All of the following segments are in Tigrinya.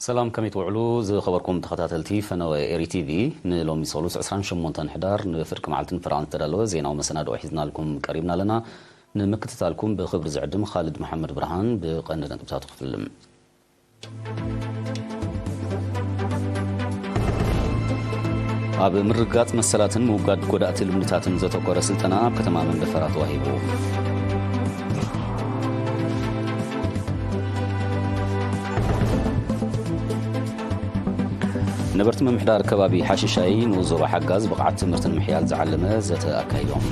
ሰላም፣ ከመይ ትውዕሉ ዝኸበርኩም ተኸታተልቲ ፈነወ ኤሪ ቲቪ? ንሎሚ ሰሉስ ዕስራን ሸሞንተን ሕዳር ንፍርቂ መዓልትን ፍርቓን ዝተዳለወ ዜናዊ መሰናድኦ ሒዝናልኩም ቀሪብና ኣለና። ንምክትታልኩም ብኽብሪ ዝዕድም ኻልድ መሓመድ ብርሃን። ብቐንዲ ነጥብታቱ ክፍልም። ኣብ ምርግጋጽ መሰላትን ምውጋድ ጎዳእቲ ልምድታትን ዘተኮረ ስልጠና ኣብ ከተማ መንደፈራ ተዋሂቡ። ነበርቲ ምምሕዳር ከባቢ ሓሽሻይ ንኡስ ዞባ ሓጋዝ ብቕዓት ትምህርቲ ንምሕያል ዝዓለመ ዘተ ኣካይዶም።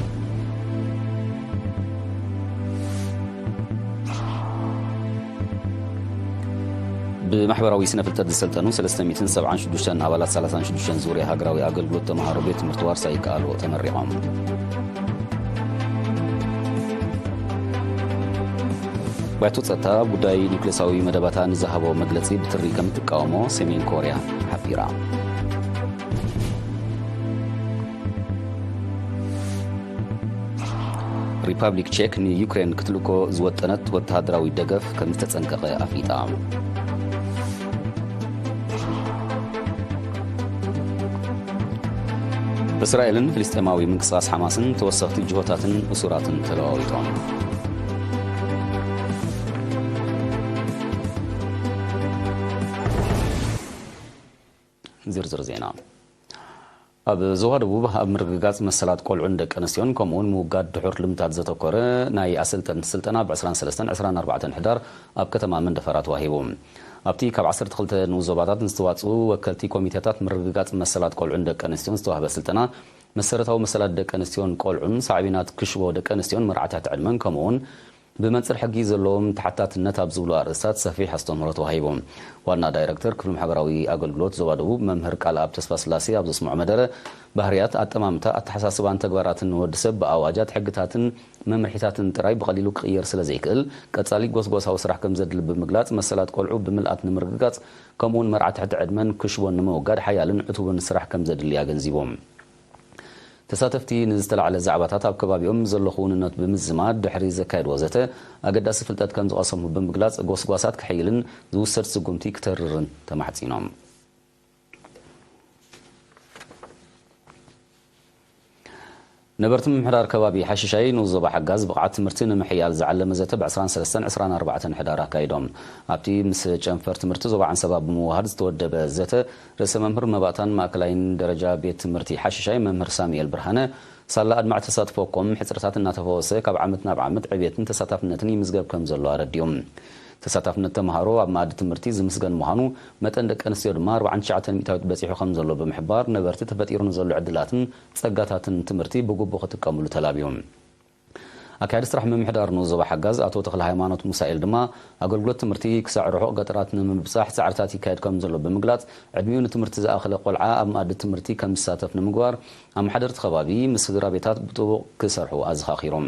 ብማሕበራዊ ስነ ፍልጠት ዝሰልጠኑ ሰለስተ ሚእትን ሰብዓን ሽዱሽተን ኣባላት ሰላሳን ሽዱሽተን ዙርያ ሃገራዊ ኣገልግሎት ተምሃሮ ቤት ትምህርቲ ዋርሳይ ይከኣሎ ተመሪቖም። ባይቶ ጸጥታ ኣብ ጉዳይ ኒውክሌሳዊ መደባታ ንዝሃቦ መግለጺ ብትሪ ከም እትቃወሞ ሰሜን ኮርያ ሓቢራ። ሪፓብሊክ ቼክ ንዩክሬን ክትልኮ ዝወጠነት ወተሃደራዊ ደገፍ ከም ዝተጸንቀቐ ኣፍሊጣ። እስራኤልን ፍልስጤማዊ ምንቅስቓስ ሓማስን ተወሰኽቲ ጅሆታትን እሱራትን ተለዋዊጦም። ዝርዝር ዜና። ኣብ ዞባ ደቡብ ኣብ ምርግጋጽ መሰላት ቆልዑን ደቂ ኣንስትዮን ከምኡውን ምውጋድ ድሑር ልምታት ዘተኮረ ናይ ኣሰልጠንቲ ስልጠና ብ ዕስራን ሰለስተን ዕስራን ኣርባዕተን ሕዳር ኣብ ከተማ መንደፈራ ተዋሂቡ። ኣብቲ ካብ ዓሰርተ ክልተ ንኡስ ዞባታት ንዝተዋጽኡ ወከልቲ ኮሚቴታት ምርግጋጽ መሰላት ቆልዑን ደቂ ኣንስትዮን ዝተዋህበ ስልጠና፣ መሰረታዊ መሰላት ደቂ ኣንስትዮን ቆልዑን፣ ሳዕቤናት ክሽቦ ደቂ ኣንስትዮን መርዓ ትሕቲ ዕድመን፣ ከምኡውን ብመንጽር ሕጊ ዘለዎም ተሓታትነት ኣብ ዝብሉ ኣርእስታት ሰፊሕ ኣስተምህሮ ተዋሂቡ። ዋና ዳይረክተር ክፍሊ ማሕበራዊ ኣገልግሎት ዞባ ደቡብ መምህር ቃልኣብ ተስፋስላሴ ኣብ ዘስምዖ መደረ፣ ባህርያት፣ ኣጠማምታ፣ ኣተሓሳስባን ተግባራትን ወዲ ሰብ ብኣዋጃት፣ ሕግታትን መምርሒታትን ጥራይ ብቐሊሉ ክቕየር ስለ ዘይክእል፣ ቀጻሊ ጎስጓሳዊ ስራሕ ከም ዘድሊ ብምግላጽ፣ መሰላት ቆልዑ ብምልኣት ንምርግጋጽ፣ ከምኡውን መርዓ ትሕቲ ዕድመን ክሽቦን ንምውጋድ ሓያልን ዕቱብን ስራሕ ከም ዘድሊ ኣገንዚቦም። ተሳተፍቲ ንዝተላዕለ ዛዕባታት ኣብ ከባቢኦም ዘሎ ክውንነት ብምዝማድ ድሕሪ ዘካየድዎ ዘተ፣ ኣገዳሲ ፍልጠት ከም ዝቐሰሙ ብምግላጽ፣ ጎስጓሳት ክሕይልን ዝውሰድ ስጉምቲ ክተርርን ተማሕጺኖም። ነበርቲ ምምሕዳር ከባቢ ሓሽሻይ ንኡስ ዞባ ሓጋዝ ብቕዓት ትምህርቲ ንምሕያል ዝዓለመ ዘተ ብ ዕስራን ሰለስተን ዕስራን ኣርባዕተን ሕዳር ኣካይዶም። ኣብቲ ምስ ጨንፈር ትምህርቲ ዞባ ዓንሰባ ብምውሃድ ዝተወደበ ዘተ፣ ርእሰ መምህር መባእታን ማእከላይን ደረጃ ቤት ትምህርቲ ሓሽሻይ መምህር ሳሙኤል ብርሃነ፣ ሳላ ኣድማዕ ተሳትፎኩም ሕጽርታት እናተፈወሰ ካብ ዓመት ናብ ዓመት ዕብየትን ተሳታፍነትን ይምዝገብ ከም ዘሎ ኣረዲኦም። ተሳታፍነት ተምሃሮ ኣብ መኣዲ ትምህርቲ ዝምስገን ምዃኑ፣ መጠን ደቂ ኣንስትዮ ድማ ኣርባዓን ትሽዓተን ሚእታዊት በጺሑ ከም ዘሎ ብምሕባር፣ ነበርቲ ተፈጢሩ ንዘሎ ዕድላትን ጸጋታትን ትምህርቲ ብግቡእ ክጥቀምሉ ተላብዮም። ኣካያዲ ስራሕ ምምሕዳር ንኡስ ዞባ ሓጋዝ ኣቶ ተኽለ ሃይማኖት ሙሳኤል ድማ፣ ኣገልግሎት ትምህርቲ ክሳዕ ርሑቕ ገጠራት ንምብጻሕ ጻዕርታት ይካየድ ከም ዘሎ ብምግላጽ፣ ዕድሚኡ ንትምህርቲ ዝኣኸለ ቆልዓ ኣብ መኣዲ ትምህርቲ ከም ዝሳተፍ ንምግባር፣ ኣመሓደርቲ ከባቢ ምስ ስድራ ቤታት ብጥቡቕ ክሰርሑ ኣዘኻኺሮም።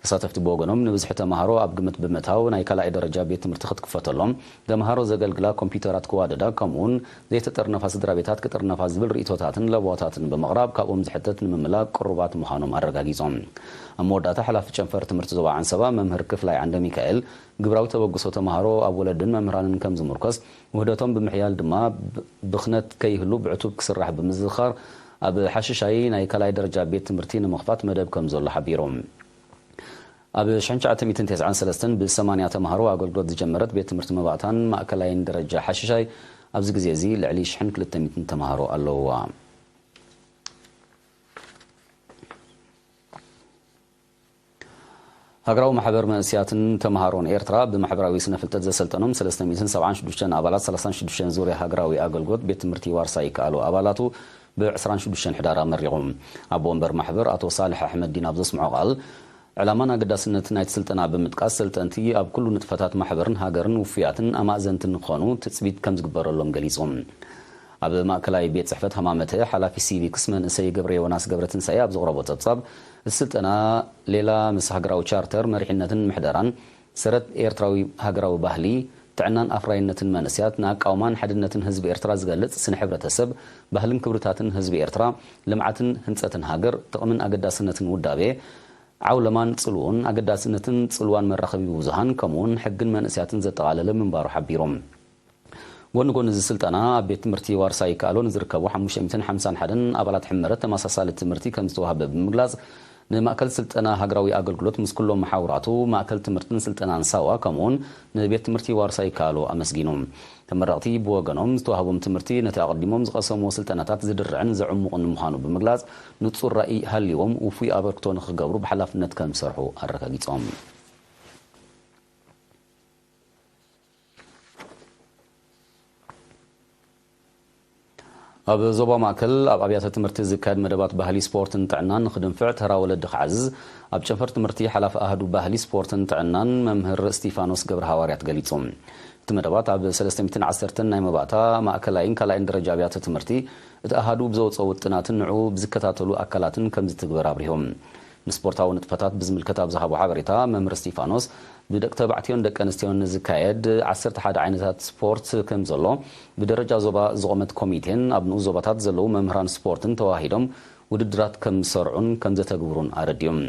ተሳተፍቲ ብወገኖም፣ ንብዝሒ ተምሃሮ ኣብ ግምት ብምእታው፣ ናይ ካልኣይ ደረጃ ቤት ትምህርቲ ክትክፈተሎም፣ ተምሃሮ ዘገልግላ ኮምፒውተራት ክዋደዳ፣ ከምኡውን ዘይተጠርነፋ ስድራ ቤታት ክጥርነፋ ዝብል ርእይቶታትን ለበዋታትን ብምቕራብ፣ ካብኦም ዝሕተት ንምምላእ ቅሩባት ምዃኖም ኣረጋጊጾም። ኣብ መወዳእታ፣ ሓላፊ ጨንፈር ትምህርቲ ዞባ ዓንሰባ መምህር ክፍላይ ዓንደ ሚካኤል፣ ግብራዊ ተበግሶ ተምሃሮ ኣብ ወለድን መምህራንን ከም ዝምርኮስ፣ ውህደቶም ብምሕያል ድማ ብ-፣ ብኽነት ከይህሉ ብዕቱብ ክስራሕ ብምዝኻር፣ ኣብ ሓሽሻይ ናይ ካልኣይ ደረጃ ቤት ትምህርቲ ንምኽፋት መደብ ከም ዘሎ ሓቢሮም። ኣብ ሽሕን ትሽዓተ ሚእትን ተስዓን ሰለስተን ብሰማንያ ተምሃሮ ኣገልግሎት ዝጀመረት ቤት ትምህርቲ መባእታን ማእከላይን ደረጃ ሓሽሻይ፣ ኣብዚ ግዜ እዚ ልዕሊ ሽሕን ክልተ ሚእትን ተምሃሮ ኣለውዋ። ሃገራዊ ማሕበር መንእስያትን ተምሃሮን ኤርትራ ብማሕበራዊ ስነ ፍልጠት ዘሰልጠኖም ሰለስተ ሚእትን ሰብዓን ሽዱሽተን ኣባላት ሰላሳን ሽዱሽተን ዙርያ ሃገራዊ ኣገልግሎት ቤት ትምህርቲ ዋርሳይ ይከኣሉ ኣባላቱ ብ ዕስራን ሽዱሽተን ሕዳር ኣመሪቑ። ኣቦ ወንበር ማሕበር ኣቶ ሳልሕ ኣሕመዲን ኣብ ዘስምዖ ቃል፣ ዕላማን ኣገዳስነትን ናይቲ ስልጠና ብምጥቃስ፣ ሰልጠንቲ ኣብ ኩሉ ንጥፈታት ማሕበርን ሃገርን ውፉያትን ኣማእዘንትን ንክኾኑ ትጽቢት ከም ዝግበረሎም ገሊጹ። ኣብ ማእከላይ ቤት ጽሕፈት ሃማመተ፣ ሓላፊ ሲቪክስ መንእሰይ ገብረ ዮናስ ገብረትንሳኤ ኣብ ዘቕረቦ ጸብጻብ፣ እቲ ስልጠና ሌላ ምስ ሃገራዊ ቻርተር መሪሕነትን ምሕደራን፣ ሰረት ኤርትራዊ ሃገራዊ ባህሊ፣ ጥዕናን ኣፍራይነትን መንእስያት፣ ንኣቃውማን ሓድነትን ህዝቢ ኤርትራ ዝገልጽ ስነ ሕብረተሰብ፣ ባህልን ክብርታትን ህዝቢ ኤርትራ፣ ልምዓትን ህንጸትን ሃገር፣ ጥቕምን ኣገዳስነትን ውዳቤ፣ ዓውለማን ጽልኡን፣ ኣገዳስነትን ጽልዋን መራኸቢ ብዙሃን፣ ከምኡውን ሕግን መንእስያትን ዘጠቓለለ ምንባሩ ሓቢሮም። ጎኒ ጎኒ እዚ ስልጠና፣ ኣብ ቤት ትምህርቲ ዋርሳይ ይከኣሎ ንዝርከቡ ሓሙሽተ ሚእትን ሓምሳን ሓደን ኣባላት ሕመረት ተመሳሳሊ ትምህርቲ ከም ዝተዋህበ ብምግላጽ፣ ንማእከል ስልጠና ሃገራዊ ኣገልግሎት ምስ ኩሎም መሓውራቱ፣ ማእከል ትምህርትን ስልጠናን ሳዋ፣ ከምኡውን ንቤት ትምህርቲ ዋርሳይ ይከኣሎ ኣመስጊኑ። ተመረቕቲ ብወገኖም፣ ዝተዋህቦም ትምህርቲ ነቲ ኣቐዲሞም ዝቐሰምዎ ስልጠናታት ዝድርዕን ዘዕሙቕን ምዃኑ ብምግላጽ፣ ንጹር ራእይ ሃልይዎም ውፉይ ኣበርክቶ ንኽገብሩ ብሓላፍነት ከም ዝሰርሑ ኣረጋጊጾም። ኣብ ዞባ ማእከል ኣብ ኣብያተ ትምህርቲ ዝካየድ መደባት ባህሊ፣ ስፖርትን ጥዕናን ንኽድንፍዕ፣ ተራ ወለዲ ክዓዝዝ፣ ኣብ ጨንፈር ትምህርቲ ሓላፊ ኣሃዱ ባህሊ፣ ስፖርትን ጥዕናን መምህር እስቲፋኖስ ገብረ ሃዋርያት ገሊጹ። እቲ መደባት ኣብ ሰለስተ ሚእትን ዓሰርተን ናይ መባእታ፣ ማእከላይን ካልኣይን ደረጃ ኣብያተ ትምህርቲ እቲ ኣሃዱ ብዘውፅኦ ውጥናትን ንዕኡ ብዝከታተሉ ኣካላትን ከም ዝትግበር ኣብሪሆም። ንስፖርታዊ ንጥፈታት ብዝምልከት ኣብ ዝሃቦ ሓበሬታ፣ መምህር እስቲፋኖስ፣ ብደቂ ተባዕትዮን ደቂ ኣንስትዮን ዝካየድ ዓሰርተ ሓደ ዓይነታት ስፖርት ከም ዘሎ፣ ብደረጃ ዞባ ዝቖመት ኮሚቴን ኣብ ንኡስ ዞባታት ዘለዉ መምህራን ስፖርትን ተዋሂዶም ውድድራት ከም ዝሰርዑን ከም ዘተግብሩን ኣረዲኦም።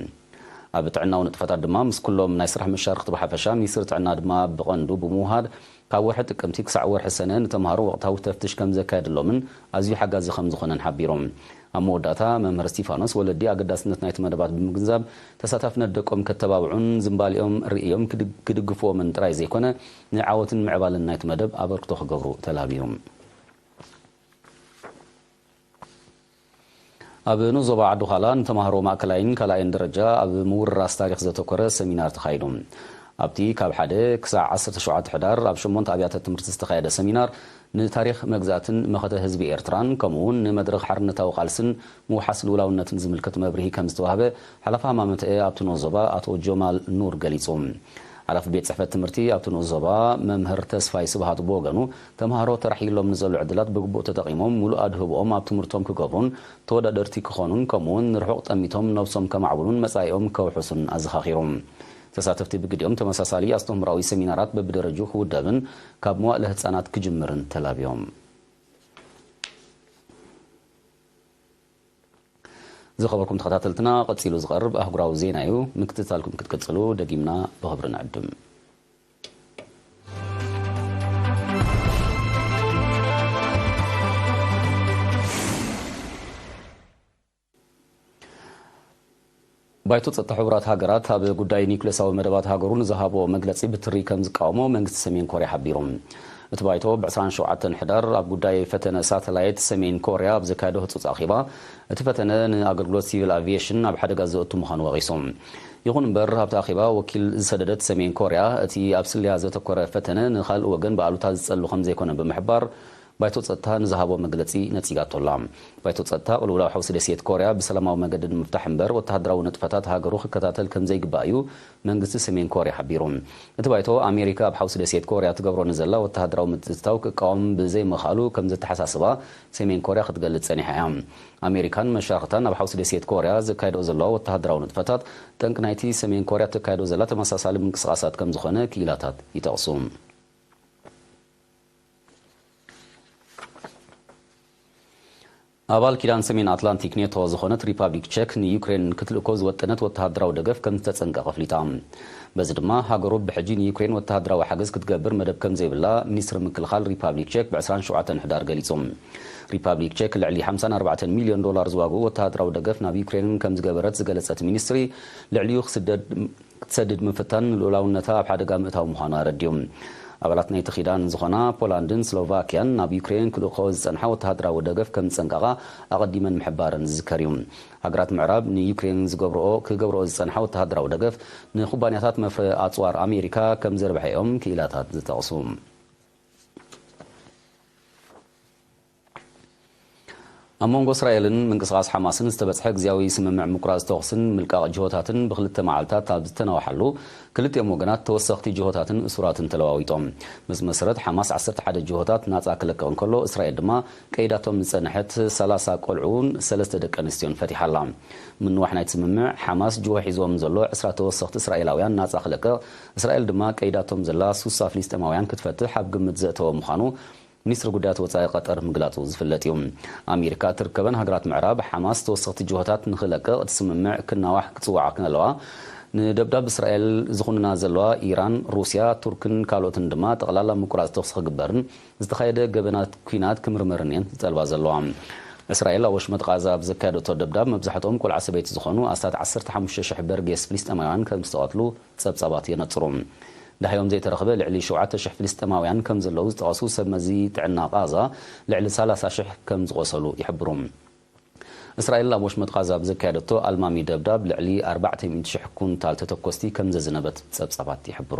ኣብ ጥዕናዊ ንጥፈታት ድማ ምስ ኩሎም ናይ ስራሕ መሻርክቲ ብሓፈሻ፣ ሚኒስትሪ ጥዕና ድማ ብቐንዱ ብምውሃድ፣ ካብ ወርሒ ጥቅምቲ ክሳዕ ወርሒ ሰነ ንተምሃሮ ወቕታዊ ተፍትሽ ከም ዘካየድሎምን ኣዝዩ ሓጋዚ ከም ዝኾነን ሓቢሮም። ኣብ መወዳእታ፣ መምህር እስቲፋኖስ፣ ወለዲ ኣገዳስነት ናይቲ መደባት ብምግንዛብ፣ ተሳታፍነት ደቆም ከተባብዑን ዝምባሊኦም ርእዮም ክድግ-፣ ክድግፍዎምን ጥራይ ዘይኮነ፣ ንዓወትን ምዕባለን ናይቲ መደብ ኣበርክቶ ክገብሩ ተላብዮም። ኣብ ንኡስ ዞባ ዓዲ ዃላ ንተምሃሮ ማእከላይን ካልኣይን ደረጃ ኣብ ምውርራስ ታሪኽ ዘተኮረ ሰሚናር ተኻይዱ። ኣብቲ ካብ ሓደ ክሳዕ ዓሰርተ ሸውዓተ ሕዳር ኣብ ሸሞንተ ኣብያተ ትምህርቲ ዝተኻየደ ሰሚናር፣ ንታሪኽ መግዛእትን መኸተ ህዝቢ ኤርትራን፣ ከምኡ እውን ንመድረኽ ሓርነታዊ ቃልስን ምውሓስ ልኡላውነትን ዝምልከት መብርሂ ከም ዝተዋህበ፣ ሓላፊ ሃማመተኤ ኣብቲ ንኡስ ዞባ ኣቶ ጀማል ኑር ገሊጹ። ሓላፊ ቤት ጽሕፈት ትምህርቲ ኣብቲ ንኡስ ዞባ መምህር ተስፋይ ስብሃቱ ብወገኑ፣ ተምሃሮ ተራሕይሎም ንዘሎ ዕድላት ብግቡእ ተጠቒሞም፣ ሙሉእ ኣድህቦኦም ኣብ ትምህርቶም ክገብሩን ተወዳደርቲ ክኾኑን፣ ከምኡውን ንርሑቕ ጠሚቶም ነብሶም ከማዕብሉን መጻኢኦም ከውሕሱን ኣዘኻኺሩ። ተሳተፍቲ ብግዲኦም፣ ተመሳሳሊ ኣስተምህሮኣዊ ሰሚናራት በብደረጅኡ ክውደብን ካብ መዋእለ ህጻናት ክጅምርን ተላብዮም። ዝኸበርኩም ተኸታተልትና፣ ቀጺሉ ዝቐርብ ኣህጉራዊ ዜና እዩ። ምክትታልኩም ክትቅጽሉ ደጊምና ብኽብሪ ንዕድም። ባይቶ ጸጥታ ሕቡራት ሃገራት ኣብ ጉዳይ ኒውክሌሳዊ መደባት ሃገሩ ንዝሃቦ መግለጺ ብትሪ ከም ዝቃወሞ መንግስቲ ሰሜን ኮርያ ሓቢሩ። እቲ ባይቶ ብ ዕስራን ሸውዓተን ሕዳር ኣብ ጉዳይ ፈተነ ሳተላይት ሰሜን ኮርያ ኣብ ዘካየዶ ህጹጽ ኣኼባ፣ እቲ ፈተነ ንኣገልግሎት ሲቪል ኣቪየሽን ኣብ ሓደጋ ዘእቱ ምዃኑ ወቒሱ። ይኹን እምበር፣ ኣብቲ ኣኼባ ወኪል ዝሰደደት ሰሜን ኮርያ፣ እቲ ኣብ ስለያ ዘተኮረ ፈተነ ንኻልእ ወገን ብኣሉታ ዝጸሉ ከም ዘይኮነ ብምሕባር፣ ባይቶ ጸጥታ ንዝሃቦ መግለጺ ነጺጋቶ ኣላ። ባይቶ ጸጥታ፣ ቅልውላው ሓውሲ ደሴት ኮርያ ብሰላማዊ መገዲ ንምፍታሕ እምበር፣ ወተሃደራዊ ንጥፈታት ሃገሩ ክከታተል ከም ዘይግባእ እዩ መንግስቲ ሰሜን ኮርያ ሓቢሩ። እቲ ባይቶ፣ ኣሜሪካ ኣብ ሓውሲ ደሴት ኮርያ ትገብሮ ንዘላ ወተሃደራዊ ምትእትታው ክቃወም ብዘይምኽኣሉ ከም ዘተሓሳስባ ሰሜን ኮርያ ክትገልጽ ጸኒሓ እያ። ኣሜሪካን መሻርኽታን ኣብ ሓውሲ ደሴት ኮርያ ዘካይድኦ ዘለዋ ወተሃደራዊ ንጥፈታት፣ ጠንቂ ናይቲ ሰሜን ኮርያ ተካይዶ ዘላ ተመሳሳሊ ምንቅስቓሳት ከም ዝኾነ ክኢላታት ይጠቕሱ። ኣባል ኪዳን ሰሜን ኣትላንቲክ ኔቶ ዝኾነት ሪፓብሊክ ቸክ፣ ንዩክሬን ክትልእኮ ዝወጠነት ወተሃደራዊ ደገፍ ከም ዝተጸንቀቐ ኣፍሊጣ። በዚ ድማ፣ ሃገሩ ብሕጂ ንዩክሬን ወተሃደራዊ ሓገዝ ክትገብር መደብ ከም ዘይብላ ሚኒስትሪ ምክልኻል ሪፓብሊክ ቸክ ብ ዕስራን ሸውዓተን ሕዳር ገሊጹ። ሪፓብሊክ ቸክ ልዕሊ ሓምሳን ኣርባዕተን ሚልዮን ዶላር ዝዋግኡ ወተሃደራዊ ደገፍ ናብ ዩክሬን ከም ዝገበረት ዝገለጸት ሚኒስትሪ፣ ልዕሊኡ ክስደድ ክትሰድድ ምፍታን ንልኡላውነታ ኣብ ሓደጋ ምእታው ምዃኑ ኣረዲኡ። ኣባላት ናይቲ ኪዳን ዝኾና ፖላንድን ስሎቫክያን፣ ናብ ዩክሬን ክልእኮኦ ዝጸንሓ ወተሃደራዊ ደገፍ ከም ዝጸንቀቓ ኣቐዲመን ምሕባረን ዝዝከር እዩ። ሃገራት ምዕራብ ንዩክሬን ዝገብርኦ፣ ክገብርኦ ዝጸንሓ ወተሃደራዊ ደገፍ፣ ንኩባንያታት መፍረ ኣጽዋር ኣሜሪካ ከም ዘርብሐ እዮም ክኢላታት ዝጠቕሱ። ኣብ መንጎ እስራኤልን ምንቅስቓስ ሓማስን ዝተበጽሐ ግዝያዊ ስምምዕ ምቁራጽ ተኹስን ምልቃቕ ጅሆታትን ብክልተ መዓልታት ኣብ ዝተናውሓሉ፣ ክልቲኦም ወገናት ተወሰኽቲ ጅሆታትን እሱራትን ተለዋዊጦም። በዚ መሰረት፣ ሓማስ ዓሰርተ ሓደ ጅሆታት ናጻ ክለቅቕ እንከሎ፣ እስራኤል ድማ ቀይዳቶም ዝጸንሐት ሰላሳ ቆልዑን ሰለስተ ደቂ ኣንስትዮን ፈቲሓ ኣላ። ምንዋሕ ናይቲ ስምምዕ፣ ሓማስ ጅሆ ሒዝዎም ዘሎ ዕስራ ተወሰኽቲ እስራኤላውያን ናጻ ክለቅቕ፣ እስራኤል ድማ ቀይዳቶም ዘላ ሱሳ ፍልስጤማውያን ክትፈትሕ ኣብ ግምት ዘእተወ ምዃኑ ሚኒስትሪ ጉዳያት ወጻኢ ቀጠር ምግላጹ ዝፍለጥ እዩ። ኣሜሪካ እትርከበን ሃገራት ምዕራብ፣ ሓማስ ተወሰኽቲ ጅሆታት ንኽለቅቕ እቲ ስምምዕ ክናዋሕ ክጽውዓ ከለዋ፣ ንደብዳብ እስራኤል ዝኹንና ዘለዋ ኢራን፣ ሩስያ፣ ቱርክን ካልኦትን ድማ ጠቕላላ ምቁራጽ ተኹሲ ክግበርን ዝተኻየደ ገበናት ኲናት ክምርመርን እየን ዝጠልባ ዘለዋ። እስራኤል ኣብ ወሽመጥ ቃዛ ኣብ ዘካየደቶ ደብዳብ መብዛሕትኦም ቆልዓ ሰበይቲ ዝኾኑ ኣስታት ዓሰርተ ሓሙሽተ ሽሕ በርጌስ ፍልስጤማውያን ከም ዝተቐትሉ ጸብጻባት የነጽሩ። ዳሕዮም ዘይተረኽበ ልዕሊ ሸውዓተ ሽሕ ፍልስጤማውያን ከም ዘለዉ ዝጠቐሱ ሰብ መዚ ጥዕና ቃዛ፣ ልዕሊ ሰላሳ ሽሕ ከም ዝቖሰሉ ይሕብሩ። እስራኤል ኣብ ወሽመጥ ቃዛ ብዘካየደቶ ኣልማሚ ደብዳብ ልዕሊ ኣርባዕተ ሚእቲ ሽሕ ኩንታል ተተኮስቲ ከም ዘዝነበት ጸብጻባት ይሕብሩ።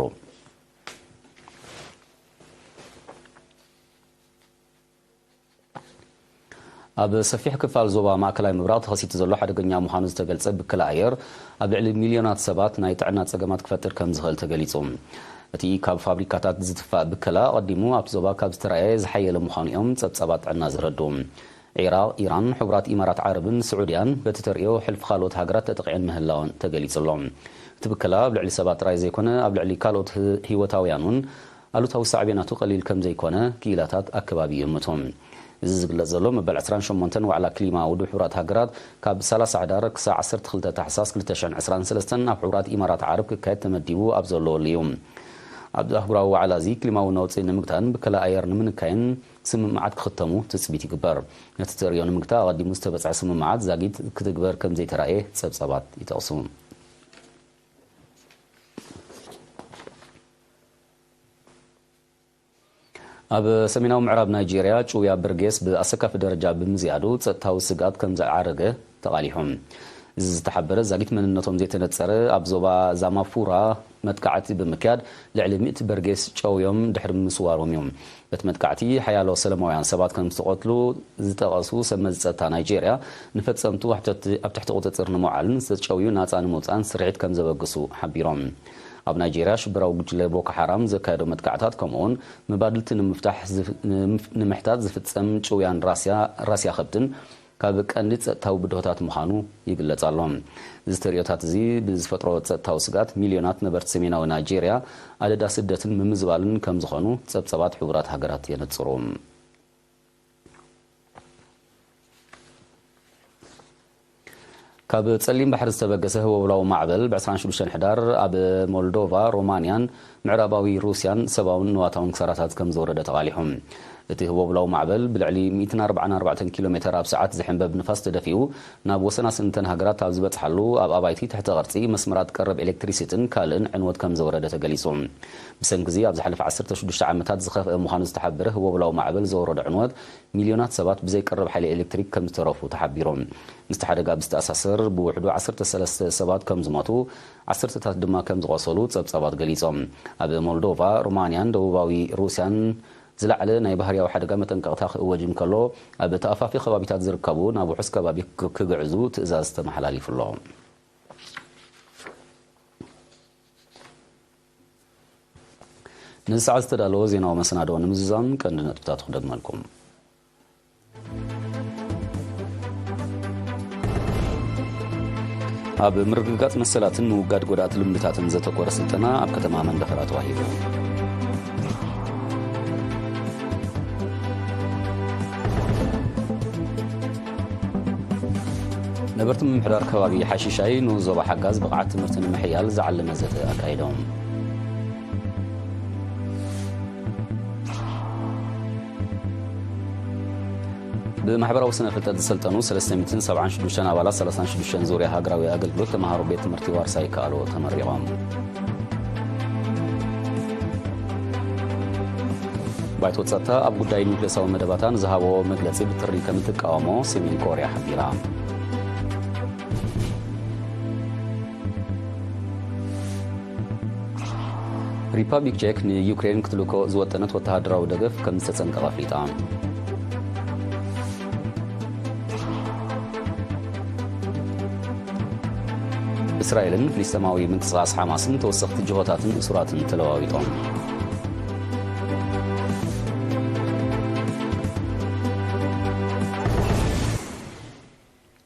ኣብ ሰፊሕ ክፋል ዞባ ማእከላይ ምብራቕ ተኸሲቱ ዘሎ ሓደገኛ ምዃኑ ዝተገልጸ ብከላ ኣየር፣ ኣብ ልዕሊ ሚልዮናት ሰባት ናይ ጥዕና ጸገማት ክፈጥር ከም ዝኽእል ተገሊጹ። እቲ ካብ ፋብሪካታት ዝትፋእ ብከላ፣ ኣቐዲሙ ኣብቲ ዞባ ካብ ዝተራእየ ዝሓየለ ምዃኑ እዮም ጸብጻባት ጥዕና ዘረድኡ። ዒራቕ፣ ኢራን፣ ሕቡራት ኢማራት ዓረብን ስዑድያን በቲ ተርእዮ ሕልፊ ካልኦት ሃገራት ተጠቒዐን ምህላወን ተገሊጹ ኣሎ። እቲ ብከላ ኣብ ልዕሊ ሰባት ጥራይ ዘይኮነ፣ ኣብ ልዕሊ ካልኦት ህ-፣ ህይወታውያን እውን ኣሉታዊ ሳዕቤናቱ ቀሊል ከም ዘይኮነ ክኢላታት ኣከባቢ ይእምቱ። እዚ ዝግለጽ ዘሎ፣ መበል ዕስራን ሸሞንተን ዋዕላ ክሊማ ውድብ ሕቡራት ሃገራት ካብ ሰላሳ ሕዳር ክሳብ ዓሰርተ ክልተ ታሕሳስ ክልተ ሽሕን ዕስራን ሰለስተን ኣብ ሕቡራት ኢማራት ዓረብ ክካየድ ተመዲቡ ኣብ ዘለወሉ እዩ። ኣብዚ ኣህጉራዊ ዋዕላ እዚ ክሊማዊ ነውጺ ንምግታን ብከላ ኣየር ንምንካይን ስምምዓት ክኽተሙ ትጽቢት ይግበር። ነቲ ተርእዮ ንምግታእ ኣቐዲሙ ዝተበጽሐ ስምምዓት ዛጊት ክትግበር ከም ዘይተራእየ ጸብጻባት ይጠቕሱ። ኣብ ሰሜናዊ ምዕራብ ናይጄርያ፣ ጭውያ በርጌስ ብኣሰካፊ ደረጃ ብምዝያዱ፣ ጸጥታዊ ስግኣት ከም ዝዓረገ ተቓሊሑ። እዚ ዝተሓበረ፣ ዛጊት መንነቶም ዘይተነጸረ፣ ኣብ ዞባ ዛማፉራ መጥቃዕቲ ብምክያድ፣ ልዕሊ ሚእቲ በርጌስ ጨውዮም ድሕሪ ምስዋሮም እዩ። በቲ መጥቃዕቲ፣ ሓያሎ ሰላማውያን ሰባት ከም ዝተቐትሉ ዝጠቐሱ ሰብ መዚ ጸጥታ ናይጄርያ፣ ንፈጸምቱ ኣብ ትሕቲ፣ ኣብ ትሕቲ ቁጽጽር ንምውዓልን ዝተጨውዩ ናጻ ንምውጻእን ስርሒት ከም ዘበግሱ ሓቢሮም። ኣብ ናይጄርያ ሽበራዊ ጉጅለ ቦኮ ሓራም ዘካየዶ መጥቃዕታት፣ ከምኡውን መባድልቲ ንምፍታሕ ዝፍ-፣ ንምፍ-፣ ንምሕታት ዝፍጸም ጭውያን ራስያ፣ ራስያ ከብትን ካብ ቀንዲ ጸጥታዊ ብድሆታት ምዃኑ ይግለጽ ኣሎ። እዚ ተርእዮታት እዚ ብዝፈጥሮ ጸጥታዊ ስግኣት፣ ሚልዮናት ነበርቲ ሰሜናዊ ናይጄርያ ኣደዳ ስደትን ምምዝባልን ከም ዝኾኑ ጸብጻባት ሕቡራት ሃገራት የነጽሩ። ካብ ጸሊም ባሕሪ ዝተበገሰ ህወብላዊ ማዕበል፣ ብ ዕስራን ሽዱሽተን ሕዳር ኣብ ሞልዶቫ፣ ሮማንያን ምዕራባዊ ሩስያን ሰብኣውን ንዋታውን ክሳራታት ከም ዘውረደ ተቓሊሑ። እቲ ህወብላዊ ማዕበል፣ ብልዕሊ ሚእትን ኣርባዓን ኣርባዕተን ኪሎ ሜተር ኣብ ሰዓት ዝሕንበብ ንፋስ ተደፊኡ፣ ናብ ወሰናስንተን ሃገራት ኣብ ዝበጽሓሉ፣ ኣብ ኣባይቲ፣ ትሕተ ቅርጺ፣ መስመራት ቀረብ ኤሌክትሪሲትን ካልእን ዕንወት ከም ዘውረደ ተገሊጹ። ብሰንኪ እዚ፣ ኣብ ዝሓለፈ ዓሰርተ ሽዱሽተ ዓመታት ዝኸፍአ ምዃኑ ዝተሓበረ ህወብላዊ ማዕበል ዘውረዶ ዕንወት፣ ሚልዮናት ሰባት ብዘይ ቀረብ ሓይሊ ኤሌክትሪክ ከም ዝተረፉ ተሓቢሩ። ምስቲ ሓደጋ ብዝተኣሳሰር፣ ብውሕዱ ዓሰርተ ሰለስተ ሰባት ከም ዝሞቱ፣ ዓሰርተታት ድማ ከም ዝቖሰሉ ጸብጻባት ገሊጾም። ኣብ ሞልዶቫ፣ ሮማንያን ደቡባዊ ሩስያን ዝለዓለ ናይ ባህርያዊ ሓደጋ መጠንቀቕታ ክእወጅ እንከሎ፣ ኣብ ተኣፋፊ ከባቢታት ዝርከቡ ናብ ውሑስ ከባቢ ክ-፣ ክግዕዙ ትእዛዝ ተመሓላሊፉ ኣሎ። ንሰዓት ዝተዳለወ ዜናዊ መሰናድኦ ንምዝዛም ቀንዲ ነጥብታቱ ክደግመልኩም። ኣብ ምርግጋጽ መሰላትን ምውጋድ ጎዳእቲ ልምድታትን ዘተኮረ ስልጠና ኣብ ከተማ መንደፈራ ተዋሂቡ። ነበርቲ ምምሕዳር ከባቢ ሓሺሻይ ንኡስ ዞባ ሓጋዝ ብቕዓት ትምህርቲ ንምሕያል ዝዓለመ ዘተ ኣካይዶም። ብማሕበራዊ ስነ ፍልጠት ዝሰልጠኑ ሰለስተ ሚእትን ሰብዓን ሽዱሽተን ኣባላት ሰላሳን ሽዱሽተን ዙርያ ሃገራዊ ኣገልግሎት ተምሃሮ ቤት ትምህርቲ ዋርሳይ ከኣሎ ተመሪቖም። ባይቶ ጸጥታ ኣብ ጉዳይ ኒውክሌሳዊ መደባታ ንዝሃቦ መግለጺ ብትሪ ከም እትቃወሞ ሰሜን ኮርያ ሓቢራ። ሪፓብሊክ ቼክ ንዩክሬን ክትልእኮ ዝወጠነት ወተሃደራዊ ደገፍ ከም ዝተጸንቀቐ ኣፍሊጣ። እስራኤልን ፍልስጤማዊ ምንቅስቓስ ሓማስን ተወሰኽቲ ጅሆታትን እሱራትን ተለዋዊጦም።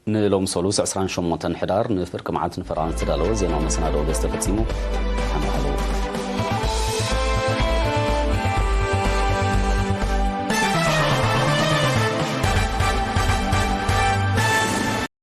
ንሎሚ ሰሉስ ዕስራን ሸሞንተን ሕዳር ንፍርቂ መዓልቲ ንፈረቓ ዝተዳለወ ዜናዊ መሰናድኦ በዚ ተፈጺሙ።